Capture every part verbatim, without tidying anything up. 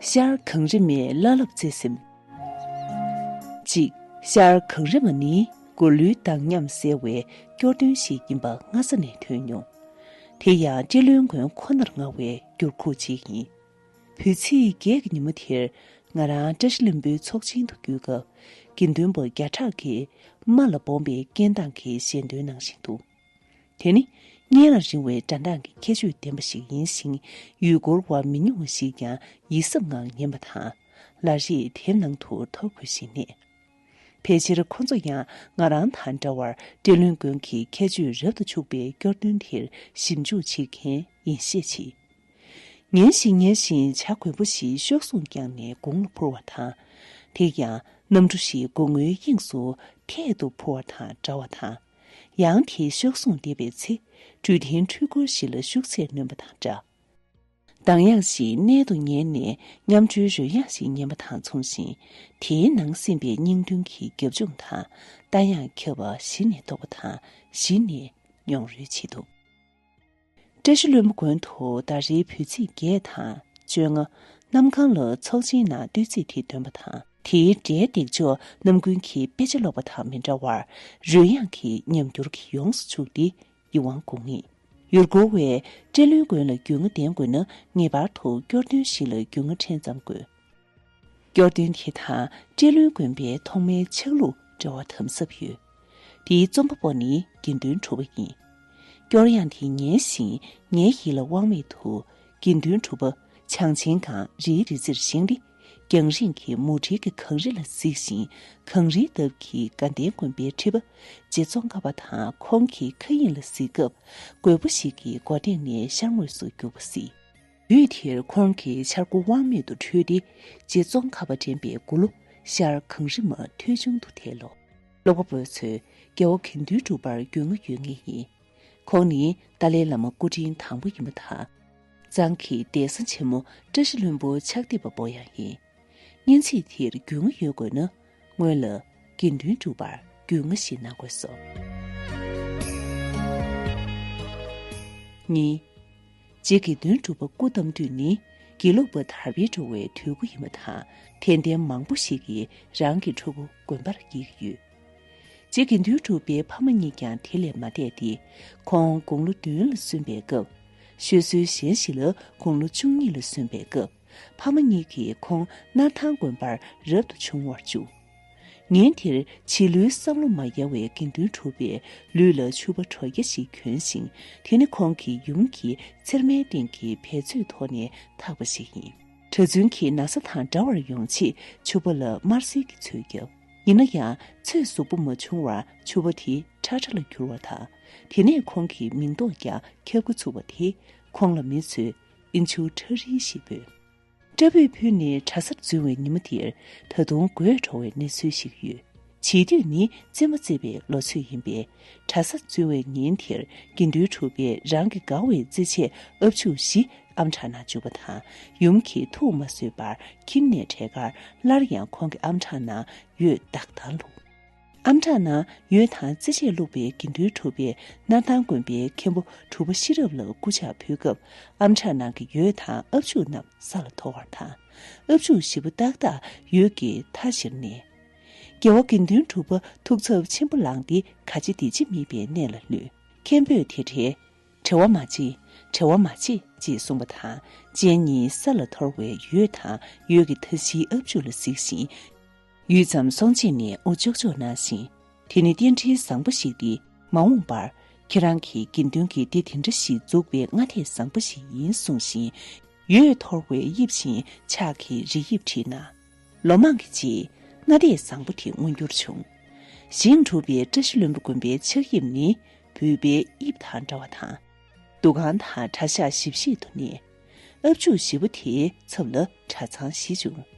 ཤར་གངས་རི་མའི་བླ་རླབས་བརྩེ་སེམས། གཅིག་ཤར་གངས་རི་མ་ནི་མགོ་ལུས་དྭངས་ཉམས་གསལ་བའི་སྐྱོར་སྟོན་ཞིག་ཡིན་པ་སྔ་ས་ནས་ཐོན་མྱོང་། དེ་ཡང་སྤྲེལ་ལྷུན་དགོན་ཁོ་ནར་མངའ་བའི་འགྱུར་ཁུག་ཅིག་ཡིན། བོད་ཚེས་བརྒྱད་ཀྱི་ཉིན་མོ་དེར་ང་རང་བཀྲ་ཤིས་ལྷུན་པོའི་ཚོགས་ཆེན་དུ་འགྱུར་སྐབས། དགེ་འདུན་པ་བརྒྱ་ཕྲག་གིས་རྨ་ལ་སྦོམ་པའི་སྐད་གདངས་ཀྱི་ཞལ་འདོན་གནང་བཞིན་འདུག་དེ་ནི་སྙན་ལ་རིང་བའི་སྒྲ་གདངས་ཀྱི་ཁྱད་ཆོས་ལྡན་པ་ཞིག་ཡིན་ཞིང་། ཡུལ་སྐོར་བ་མི་ཉུང་བ་ཞིག་ཀྱང་ཡིད་གཟབ་ངང་ཉན་པ་དང་། ལ་རེས་དེབ་ནང་དུ་ཐོ་འགོད་བཞིན་གནས། ཕལ་ཆེར་ཁོ་ཚོ་ཡང་ང་རང་དང་འདྲ་བར་སྤྲེལ་ལྷུན་དགོན་གྱི་ཁྱད་ཆོས་རབ་ཏུ་ཕྱུག་པའི་སྐྱོར་སྟོན་དེར་ཞིབ་འཇུག་བྱེད་མཁན་ཡིན་ཤས་ཆེ། ཉན་བཞིན་ཉན་བཞིན་བྱ་རྒོད་པོ་ཞིག་གཤོག་ཟུང་བརྐྱངས་ནས་དགུང་ལ་འཕུར་བ་དང་། དེ་ཡང་གནམ་གྲུ་ཞིག་སྒོ་ངོའི་དབྱིངས་སུ་ཐད་དུ་འཕུར་བ་དང་འདྲ་བ་དང་། ཡང་དེའི་གཤོག་ཟུང་འདེབས་པའི་ཚེ། འགྲུལ་འཕྲིན་འཕྲུལ་འཁོར་ཞིག་ལ་ཤུགས་ཚད་སྣོན་པ་དང་འདྲ། གདངས་དབྱངས་ཤིག་གནད་དུ་ཉན་ནས་གཉའ་ཁྲོའི་རོལ་དབྱངས་ཤིག་ཉན་པ་དང་མཚུངས་ཤིང་། དེའི་ནང་སིམ་པའི་སྙིང་དོན་གྱི་རྒྱབ་ལྗོངས་དང་རྟ་དབྱངས་ཁྱབ་པ་གཞི་ནས་རྟོགས་པ་དང་གཞི་ནས་མྱོང་རོལ་བྱེད་ཐུབ། བཀྲ་ཤིས་ལྷུན་པོ་དགོན་དུ་ཟླ་རེའི་བོད་ཚེས་བརྒྱད་དང་བཅོ་ལྔ། གནམ་གང་ལ་ཚོགས་ཆེན་ནང་བསྟོད་ཚིག་དེ་འདོན་པ་དང་། དེའི་སྒྲའི་འདེགས་འཇོག་རྣམ་ཀུན་གྱིས་དཔེ་ཆ་ལོག་པ་དང་མི་འདྲ་བར། རོལ་དབྱངས་ཀྱི་ཉམས་འགྱུར་གྱིས་ཡོངས་སུ་ཕྱུག་སྟེ་ཡིད་དབང་འགུག་ངེས། ཡུལ་སྐོར་བས་སྤྲེལ་ལྷུན་དགོན་ལ་རྒྱུས་མངའ་ལྡན་དགོས་ན། ངེས་པར་དུ་སྐྱོར་སྟོན་ཞིག་ལ་རྒྱུས་མངའ་ཕྲན་ཙམ་དགོས། སྐྱོར་སྟོན་དེ་དང་སྤྲེལ་ལྷུན་དགོན་པའི་ཐོག་མའི་ཆགས་ལུགས་འབྲེལ་བ་དམ་ཟབ་ཡོད། དེའི་རྩོམ་པ་པོ་ནི་དགེ་འདུན་གྲུབ་པ་ཡིན། སྐྱོར་དབྱངས་དེ་ཉན་བཞིན་ངའི་ཡིད་ལ་དབང་མེད་དུ་དགེ་འདུན་གྲུབ་པ་བྱང་ཆེན་སྒང་རིའི་རི་རྩེར་བཞེངས་ཏེ། རྒྱང་རིང་གི་མུ་ཁྲི་གི་གངས་རི་ལ་གཟིགས་ཤིང་། གངས་རིའི་འདབས་ཀྱི་དགའ་ལྡན་དགོན་པའི་ཁྲི་པ་རྗེ་ཙོང་ཁ་པ་དང་ཁོང་གི་མཁའ་དབྱིངས་ལ་གཟིགས་སྐབས། རྒོད་པོ་ཞིག་གིས་སྒོ་སྟེང་ནས་ཤར་ངོས་སུ་རྒྱུག་པ་གཟིགས། ཡུལ་དེར་ཁོང་གི་འཆར་སྒོ་དབང་མེད་དུ་འཕྲོས་ཏེ། རྗེ་ཙོང་ཁ་པ་འདྲེན་པའི་མགུར་གླུ་ཤར་གངས་རི་མ་ཐོས་བྱུང་དུ་ཐལ་ལོ། ཀློག་པ་པོ་ཚོས་རྒྱལ་བ་དགེ་འདུན་གྲུབ་པར་རྒྱུས་མངའ་ཡོད་ངེས་ཡིན། ཁོང་ནི་ཏཱ་ལའི་བླ་མ་སྐུ་ཕྲེང་དང་པོ་ཡིན་པ་དང་། གཙང་གི་གདན་ས་ཆེན་མོ་བཀྲ་ཤིས་ལྷུན་པོ་ཕྱག་འདེབས་པ་པོ་ཡང་ཡིན། སྙན་ཚིག་དེར་རྒྱུས་མངའ་ཡོད་དགོས་ན། སྔོན་ལ་དགེ་འདུན་གྲུབ་པར་རྒྱུས་མངའ་ཞིག་གནང་དགོས་སོ། གཉིས། རྗེ་དགེ་འདུན་གྲུབ་པ་སྐུ་བལྟམས་དུས་ནི། དགེ་ལུགས་པ་དར་སྤེལ་འགྲོ་བའི་དུས་འགོ་ཡིན་པ་དང་། དད་ལྡན་མང་པོ་ཞིག་གིས་རང་གི་ཕྲུ་གུ་དགོན་པར་སྐྱེལ་གྱི་ཡོད། རྗེ་དགེ་འདུན་གྲུབ་པའི་ཕ་མ་གཉིས་ཀྱང་དེ་ལས་མ་འདས་ཏེ། ཁོང་དགུང་ལོ་བདུན་ལ་སོན་པའི་སྐབས། ཤོད་སྲོལ་གཞན་ཞིག་ལ་དགུང་ལོ་བཅུ་གཉིས་ལ་སོན་པའི་སྐབས། ཕ་མ་གཉིས་ཀྱིས་ཁོང་སྣར་ཐང་དགོན་པར་རབ་ཏུ་བྱུང་བར་བཅུག་ཉིན་དེར་བྱིས་ལོའི་བསམ་བློ་མ་ཡལ་བའི་དགེ་འདུན་གྲུབ་པས་ལུས་ལ་ཕྱུ་པ་དྲོ་སྐྱ་ཞིག་གྱོན་ཞིང་། དེ་ནི་ཁོང་གི་ཡུམ་གྱི་ཚེར་མའི་སྟེང་གི་བལ་ཚོས་ཐོག་ནས་འཐག་པ་ཞིག་ཡིན། གྲྭ་བཙུན་གྱིས་ན་བཟའ་དང་འདྲ་བར་ཡོང་ཆེད་ཕྱུ་པ་ལ་དམར་སེར་གྱི་ཚོས་བརྒྱབ། ཡིན་ན་ཡང་ཚོས་གཟུགས་པོ་མ་ཆུང་བར་ཕྱུ་པ་དེ་ཁྲ་ཁྲ་ལ་གྱུར་བ་དང་། དེ་ནས་ཁོང་གི་མིང་འདོགས་ཀྱང་ཁྱབ་འགོ་ཚུགས་པ་དེས་ཁོང་ལ་མི་ཚོས་ཨིན་ཆུ་ཁྲ་རིལ་ཞེས་འབོད། སྐྲ་ཕུད་ཕུད་ནས་གྲྭ་སར་འཛུལ་བའི་ཉིན་མོ་དེར་ད་དུང་དགོད་བྲོ་བའི་གནས་ཚུལ་ཞིག་ཡོད། བྱིས་དུས་ནི་རྩེད་མོ་རྩེ་བའི་ལོ་ཚོད་ཡིན་པས། གྲྭ་སར་འཛུལ་བའི་ཉིན་དེར་དགེ་འདུན་གྲུབ་པས་རང་གི་དགའ་བའི་རྩེད་ཆས་ཨབ་ཆུ་བཞི་ཨམ་ཕྲག་ནང་བཅུག་པ་དང་། ཡུམ་གྱིས་ཐུགས་མ་བཟོད་པར་ཁྱིམ་ནས་བྲལ་ཁར། སླར་ཡང་ཁོང་གི་ཨམ་ཕྲག་ནང་ཡོས་དག་དང་བླུགས། ཨམ་ཕྲག་ནང་ཡོས་དང་རྩེད་ཆས་བླུགས་པའི་དགེ་འདུན་གྲུབ་པས་སྣར་ཐང་དགོན་པའི་མཁན་པོ་གྲུབ་པ་ཤེས་རབ་ལ་སྐུ་ཕྱག་ཕུལ་སྐབས། ཨམ་ཕྲག་ནང་གི་ཡོས་དང་ཨབ་ཆུ་རྣམས་ས་ལ་འཐོར་བ་དང་། ཨབ་ཆུ་བཞི་པོ་ཏག་ཏག་ཡོས་ཀྱི་མཐའ་བཞིར་གནས། རྒྱལ་བ་དགེ་འདུན་གྲུབ་པ་ཐུགས་འཚབ་ཆེན་པོ་ལངས་ཏེ། ག་བྱེད་འདི་བྱེད་མེད་པའི་གནས་ལ་ལྷུང་། མཁན་པོས་དེ་འཕྲལ། བྲེལ་བ་མ་བྱེད། བྲེལ་བ་མ་བྱེད་ཅེས་གསུངས་པ་དང་། སྤྱན་གཉིས་ས་ལ་འཐོར་བའི་ཡོས་དང་ཡོས་ཀྱི་མཐའ་བཞིའི་ཨབ་ཆུ་ལ་གཟིགས་ཤིང་། ཡུད་ཙམ་སོང་རྗེས་ནས་དབུ་ལྕོག་ལྕོག་གནང་ཞིང་། དེ་ནི་རྟེན་འབྲེལ་བཟང་པོ་ཞིག་སྟེ། མ་འོངས་པར་ཁྱེད་རང་གི་དགེ་འདུན་གྱིས་འདི་དེ་འདྲ་ཞིག་འཛུགས་པའི་སྔ་ལྟས་བཟང་པོ་ཞིག་ཡིན་གསུངས་ཤིང་། ཡོས་འཐོར་བའི་དབྱིབས་བཞིན་ཕྱག་གིས་རི་དབྱིབས་བྲིས་ན། ལོ་མང་གི་རྗེས་སྔ་ལྟས་བཟང་པོ་དེ་མངོན་འགྱུར་བྱུང་། ཞིང་སྒྲུབ་པའི་བཀྲ་ཤིས་ལྷུན་པོ་དགོན་པའི་ཕྱག་དབྱིབས་ནི་བོད་པའི་དབྱིབས་དང་འདྲ་བ་དང་། འདུ་ཁང་དང་གྲྭ་ཤག་ཞིབ་ཞིབ་ཏུ་གནས། ཨབ་ཆུ་བཞི་པོ་དེའི་ཚབ་ལ་གྲྭ་ཚང་བཞི་བྱུང་།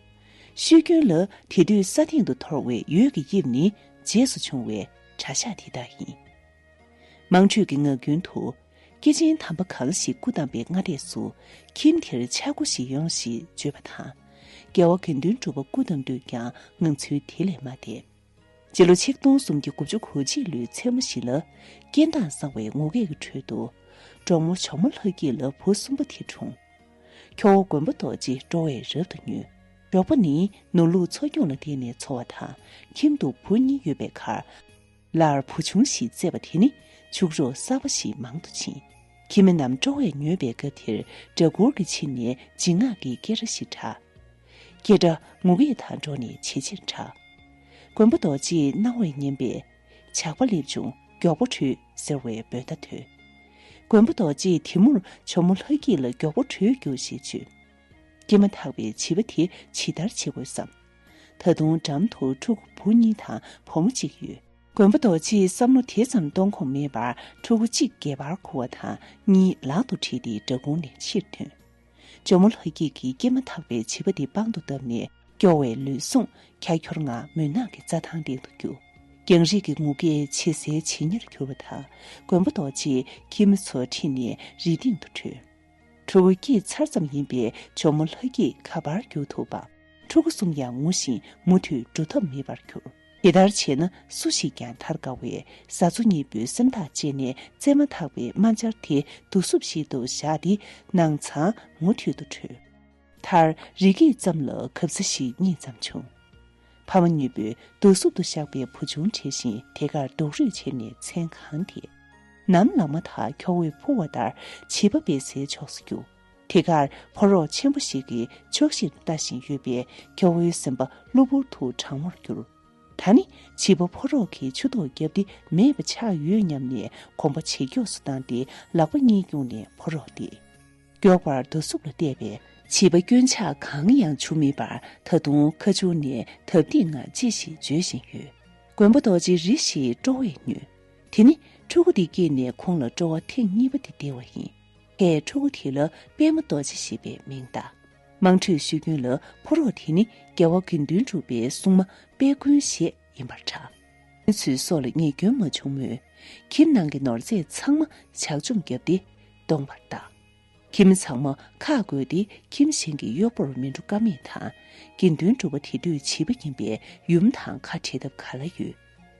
ཤོད་རྒྱུན་ལ་དེ་དུས་ས་སྟེང་དུ་འཐོར་བའི་ཡོས་ཀྱི་དབྱིབས་ནི་རྗེས་སུ་བྱུང་བའི་གྲྭ་ཤག་དེ་དག་ཡིན། དམངས་ཁྲོད་ཀྱི་ངག་རྒྱུན་དུ། སྐྱེས་ཆེན་དམ་པ་གང་ཞིག་སྐུ་བལྟམས་པའི་སྔ་ལྟས་སུ། ཁྱིམ་དེར་ཆག་སྒོ་ཞིག་ཡོང་ཞེས་བརྗོད་པ་དང་། རྒྱལ་བ་དགེ་འདུན་གྲུབ་པ་སྐུ་བལྟམས་དུས་ཀྱང་ངང་ཚུལ་དེ་ལས་མ་འདས། སྤྱི་ལོ་ཆིག་སྟོང་སུམ་བརྒྱ་དགུ་བཅུ་གོ་གཅིག་ལོའི་མཚན་མོ་ཞིག་ལ། རྐྱེན་དང་གསང་བའི་ངུ་སྐད་ཀྱི་ཁྲོད་དུ། འབྲོག་མོ་ཇོ་མོ་ལྷ་སྐྱིད་ལ་བུ་གསུམ་པོ་དེ་འཁྲུངས། ཁྱོ་བོ་མགོན་པོ་རྡོ་རྗེ་སྤྲོ་བས་རབ་ཏུ་མྱོས། ཞོགས་པ་ནི་ནོར་ལུག་འཚོ་སྐྱོང་ལ་བརྟེན་ནས་འཚོ་བ་དང་། ཁྱིམ་དུ་བུ་གཉིས་ཡོད་པའི་ཁར། ལར་བུ་ཆུང་ཞིག་བཙས་པ་དེ་ནི་ཕྱུགས་རོགས་གསར་པ་ཞིག་མང་དུ་ཕྱིན། ཁྱིམ་མི་རྣམས་སྤྲོ་བས་མྱོས་པའི་སྐབས་དེར། སྦྲ་གུར་གྱི་ཕྱི་ནས་བྱིན་སྔགས་ཀྱི་སྐད་སྒྲ་ཞིག་གྲགས། སྐད་སྒྲ་ངུ་སྐད་དང་འགྲོགས་ནས་ཇེ་ཆེར་གྲགས། མགོན་པོ་རྡོ་རྗེས་རྣ་བས་ཉན་པས། ཇག་པ་སླེབས་བྱུང་། མགྱོགས་པོ་བྲོས་ཟེར་བའི་འབོད་སྒྲ་ཐོས། མགོན་པོ་རྡོ་རྗེས་དེ་མུར་ཇོ་མོ་ལྷ་སྐྱིད་ལ་མགྱོགས་པོ་བྲོས་རྒྱུགས་ཞེས་བརྗོད། སྐྱེས་མ་ཐག་པའི་བྱིས་པ་དེ་ཇི་ལྟར་བྱེད་དགོས་སམ། ད་དུང་འགྲམ་དུ་ཕྲུ་གུ་བུ་གཉིས་དང་བུ་མོ་གཅིག་ཡོད། མགོན་པོ་རྡོ་རྗེས་བསམ་བློ་དེ་ཙམ་གཏོང་ཁོམ་མེད་པར། ཕྲུ་གུ་གཅིག་སྒལ་པར་འཁུར་བ་དང་། གཉིས་ལག་ཏུ་ཁྲིད་དེ་སྦྲ་གུར་ནས་ཕྱིར་ཐོན། ཇོ་མོ་ལྷ་སྐྱིད་ཀྱིས་སྐྱེས་མ་ཐག་པའི་བྱིས་པ་དེ་པང་དུ་བརྡབས་ནས། སྐྱོ་བའི་ལུས་ཟུངས་ཁྱར་ཁྱོར་ངང་མུན་ནག་གི་རྩྭ་ཐང་སྟེང་དུ་རྒྱུགས། རྒྱང་རིང་གི་ངུ་སྐད་ཇེ་གསལ་ཇེ་ཉེར་གྱུར་བ་དང་། མགོན་པོ་རྡོ་རྗེས་ཁྱིམ་མི་ཚོ་ཁྲིད་ནས་རི་སྟེང་དུ་བྲོས། ཕྲུ་གུ་སྐྱེས་ཚར་ཙམ་ཡིན་པས་ཇོ་མོ་ལྷ་སྐྱིད་ག་པར་རྒྱུག་ཐུབ་པ། ཕྲུ་གུ་གསུམ་ཡང་ངུ་བཞིན་མུ་མཐུད་འགྲོ་ཐབས་མེད་པར་གྱུར། དེ་ལྟར་བྱས་ན་སུ་ཞིག་ཀྱང་ཐར་དཀའ་བས། བཟའ་ཚོ་གཉིས་པོས་སེམས་ཐག་བཅད་ནས། བཙས་མ་ཐག་པའི་རྨ་ཆར་དེ་དུ་སུབ་ཞིག་ཏུ་བཞག་སྟེ། ནང་ཚང་མུ་མཐུད་དུ་བྲོས། མཐར་རི་སྐེད་ཙམ་ལ་གབ་ས་ཞིག་རྙེད་ཙམ་བྱུང་། ཕ་མ་གཉིས་པོས་དུ་སུབ་ཏུ་བཞག་པའི་བུ་ཆུང་བྲོས་ཤིང་། དེ་ཁར་སྡུག་རུས་བྱས་ནས་མཚན་གང་དེ། ནམ་ལངས་མ་ཐག་ཁྱོ་བོས་འཕུར་བ་ལྟར་བྱིས་པ་སྦས་སའི་ཕྱོགས་སུ་རྒྱུགས། དེ་ཁར་ཕོ་རོག་ཆེན་པོ་ཞིག་གིས་ཕྱོགས་བཞིར་ལྟ་བཞིན་ཡོད་པས། ཁྱོ་བོའི་སེམས་པ་གློ་བུར་དུ་གྲང་མོར་གྱུར། ད་ནི་བྱིས་པ་ཕོ་རོག་གིས་ཆུ་ཐོག་བརྒྱབ་སྟེ་མེད་པ་ཆགས་ཡོད་སྙམ་ནས་གོམ་པ་ཇེ་མགྱོགས་སུ་བཏང་སྟེ། ལག་པ་གཉིས་བརྐྱངས་ནས་ཕོ་རོག་དེ། མགྱོགས་པར་དུ་སུབ་ལ་བལྟས་པས། བྱིས་པ་སྐྱོན་ཆག་གང་ཡང་བྱུང་མེད་པར། ད་དུང་ཁ་ཆུང་ནས་ཐབ་སྟེགས་ལྔ་ཅི་ཞིག་འཇོལ་བཞིན་ཡོད། མགོན་པོ་རྡོ་རྗེ་རེ་ཞིག་སྤྲོ་བས་མྱོས། དེ་ནི་ཕྲུ་གུ་དེ་སྐྱེས་ནས་ཁོང་ལ་སྤྲོ་བ་ཐེངས་གཉིས་པ་དེ་སྟེར་བ་ཡིན། ཁོས་ཕྲུ་གུ་དེ་ལ་པད་མ་རྡོ་རྗེ་ཞེས་པའི་མིང་བཏགས། དམངས་ཁྲོད་ཤོད་རྒྱུན་ལ་ཕོ་རོག་དེ་ནི་རྒྱལ་བ་དགེ་འདུན་གྲུབ་པའི་སྲུང་མ་དཔལ་མགོན་ཞེས་ཡིན་པར་གྲགས། ཁོ་ཚོའི་སྲོག་ལ་ངས་སྐྱོན་མ་བྱུང་མོད། ཁྱིམ་ནང་གི་ནོར་རྫས་ཚང་མ་ཇག་བཅོམ་བརྒྱབ་སྟེ་སྟོང་པར་བཏང་། ཁྱིམ་མི་ཚང་མ་ཁག་བགོས་ཏེ་ཁྱིམ་གཞན་གྱི་གཡོག་པོར་མི་འགྲོ་ཀ་མེད་དང་། དགེ་འདུན་གྲུབ་པ་དེ་དུས་བྱིས་པ་ཡིན་པས་ཡུམ་དང་ཁ་བྲལ་ཐབས་ག་ལ་ཡོད།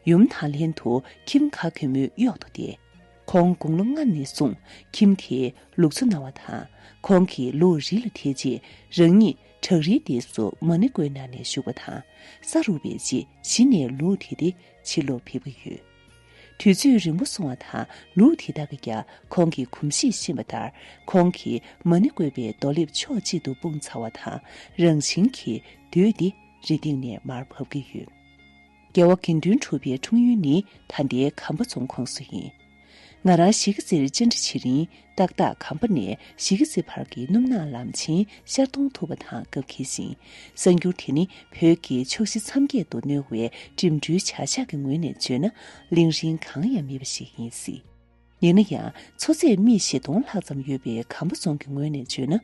ཡུམ་དང་ལྷན་དུ་ཁྱིམ་ག་གེ་མོའི་གཡོག་ཏུ་བསྡད། ཁོང་དགུང་ལོ་ལྔ་ནས་བཟུང་ཁྱིམ་དེའི་ལུགས་གཙོ་གནང་བ་དང་། ཁོང་གིས་ལུག་རི་ལ་དེད་རྗེས་རང་ཉིད་བྲག་རིའི་སྟེང་དུ་མ་ཎི་བཀོད་གནང་ནས་བཞུགས་པ་དང་། ས་རུབ་པའི་རྗེས་གཞི་ནས་ལུག་དེད་དེ་ཕྱིར་ལོག་ཕེབས་ཀྱི་ཡོད། དུས་ཚོད་རིང་པོ་སོང་བ་དང་། ལུག་དེ་དག་གིས་ཀྱང་ཁོང་གི་གོམས་གཤིས་ཤེས་པ་ལྟར། ཁོང་གིས་མ་ཎི་བཀོད་པའི་རྡོ་ལེབ་ཕྱོགས་གཅིག་ཏུ་སྤུངས་ཚར་བ་དང་། རང་བཞིན་གྱིས་སྡོད་དེ་རི་སྟེང་ནས་མར་བབས་ཀྱི་ཡོད། རྒྱལ་བ་དགེ་འདུན་གྲུབ་པའི་འཁྲུངས་ཡུལ་ནི་ད་ལྟའི་གམ་པ་རྫོང་ཁོངས་སུ་ཡིན། ང་རང་གཞིས་ཀ་རྩེར་བཅར་འདྲི་བྱེད་རིང་། ཏག་ཏག་གམ་པ་ནས་གཞིས་ཀ་རྩེ་བར་གྱི་སྣུམ་ནག་ལམ་ཆེན་ཤར་གཏོང་ཐུབ་པ་དང་སྐབས་འཁེལ་ཞིང་། གསར་འགྱུར་དེ་ནི་བོད་ཀྱི་ཕྱོགས་བཞི་མཚམས་བརྒྱད་དུ་གནོད་པའི་འགྲིམ་འགྲུལ་བྱ་གཞག་གི་ངོས་ནས་བརྗོད་ན། གླེང་རིན་གང་ཡང་མེད་པ་ཞིག་ཡིན་སྲིད། ཡིན་ན་ཡང་། མཚོ་ཚད་སྨི་བཞི་སྟོང་ལྷག་ཙམ་ཡོད་པའི་གམ་པ་རྫོང་གི་ངོས་ནས་བརྗོད་ན།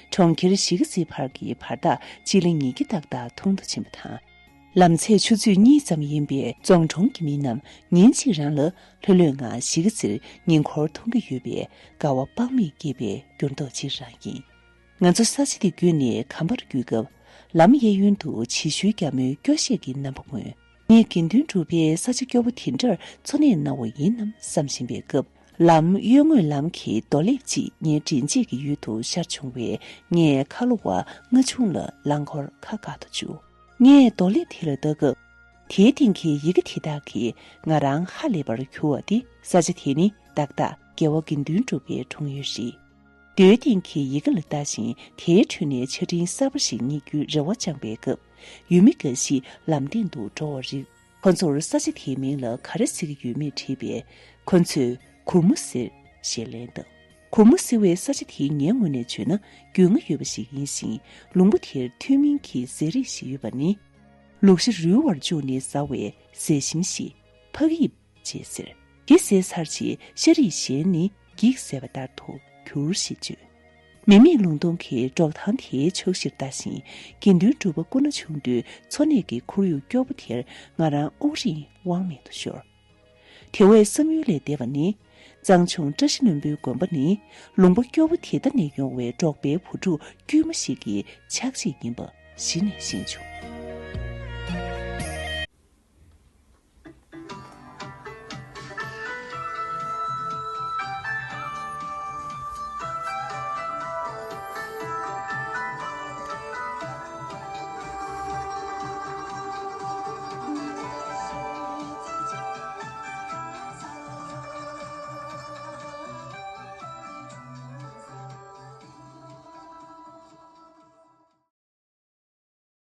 གྲོང་ཁྱེར་གཞིས་ཀ་རྩེ་བར་གྱི་བར་ཐག་སྤྱི་ལེ་ཉིས་བརྒྱ་ཏག་ཏག་ཐུང་དུ་ཕྱིན་པ་དང་། ལམ་ཚད་ཆུ་ཚོད་གཉིས་ཙམ་ཡིན་པས། རྫོང་གྲོང་གི་མི་རྣམས་ཉིན་གཅིག་རང་ལ་ལྷོད་ལྷོད་ངང་གཞིས་ཀ་རྩེར་ཉིན་འཁོར་མཐོང་གི་ཡོད་པའི་དགའ་བ་དཔག་མེད་སྐྱེས་པའི་འགྱུར་ལྡོག་ཅིག་རང་ཡིན། ང་ཚོ་ས་ཆ་དེ་བརྒྱུད་ནས་གམ་པར་བརྒྱུད་སྐབས། ལམ་གཡས་གཡོན་དུ་བྱིའུ་ཤུལ་རྒྱ་མོའི་སྐྱོ་ཤས་ཀྱི་རྣམ་པ་མངོན། ངས་དགེ་འདུན་གྲུབ་པས་ས་ཆ་སྐྱོ་བོ་དེ་འདྲར་འཚོ་གནས་གནང་བ་ཡིན་ནམ་བསམ་བཞིན་པའི་སྐབས། ལམ་གཡོན་ངོས་ལམ་གྱི་རྡོ་ལེབ་ཅིག་ངའི་མགྲིན་ལྕེ་གི་ཡུལ་དུ་ཤར་བྱུང་བས། ངས་ཁ་ལོ་བ་ལྔ་ཆུང་ལ་རླངས་འཁོར་ཁ་བཀག་ཏུ་བཅུག་ངས་རྡོ་ལེབ་དེ་ལ་ལྟ་སྐབས། དེའི་སྟེང་གི་ཡི་གེ་དེ་དག་གིས་ང་རང་ཧ་ལས་པར་གྱུར་བ་སྟེ། ས་ཆ་དེ་ནི་ཏག་ཏག་རྒྱལ་བ་དགེ་འདུན་གྲུབ་པའི་འཁྲུངས་ཡུལ་རེད། རྡོའི་སྟེང་གི་ཡི་གེ་ལ་ལྟ་ཞིང་། དེའི་ཁྲོད་ནས་ཆ་འཕྲིན་གསར་པ་ཞིག་རྙེད་རྒྱུའི་རེ་བ་བཅངས་པའི་སྐབས། ཡུལ་མི་འགའ་ཞིག་ལམ་སྟེང་དུ་འགྲོ་བར་རིགས། ཁོ་ཚོར་ས་ཆ་དེའི་མིང་ལ་ག་རེ་ཟེར་གྱི་ཡོད་མེད་དྲིས་པས། ཁོ་ཚོས་གུར་མོ་ཟེར་ཞེས་ལན་བཏབ། གུར་མོ་ཟེར་བའི་ས་ཆ་དེ་ངའི་ངོས་ནས་བརྗོད་ན་རྒྱུས་མངའ་ཡོད་པ་ཞིག་ཡིན་ཞིང་། ལུང་པ་དེར་ཐུན་མིན་གྱི་ཟས་རིགས་ཤིག་ཡོད་པ་ནི། ལུག་ཤ་རུལ་བར་བཅུག་ནས་ཟ་བའི་ཟས་ཞིམ་ཞིག་ཕག་དབྱིབས་ཅེས་ཟེར། དེ་ཟས་ཚར་རྗེས་ཤ་རིགས་གཞན་ནི་འགྱིག་ཟས་པ་ལྟར་དུ་འགྱུར་ཞེས་བརྗོད། མི་མེད་ལུང་སྟོང་གི་འབྲོག་ཐང་དེའི་ཕྱོགས་བཞིར་ལྟ་ཞིང་། དགེ་འདུན་གྲུབ་པ་སྐུ་ན་ཆུང་དུས་འཚོ་གནས་ཀྱི་ཁོར་ཡུག་སྐྱོ་པོ་དེར་ང་རང་དབུགས་རིང་དབང་མེད་དུ་ཤོར། དེ་བས་བསམ་ཡུལ་ལས་འདས་པ་ནི། གཙང་ཆུ་བཀྲ་ཤིས་ལྷུན་པོའི་དགོན་པ་ནི། ལུང་པ་སྐྱོ་བོ་དེ་དག་ནས་ཡོང་བའི་འབྲོག་པའི་བུ་ཕྲུག་དཀྱུས་མ་ཞིག་གི་ཕྱག་རྗེས་ཡིན་པ་གཞི་ནས་ཤེས་བྱུང་།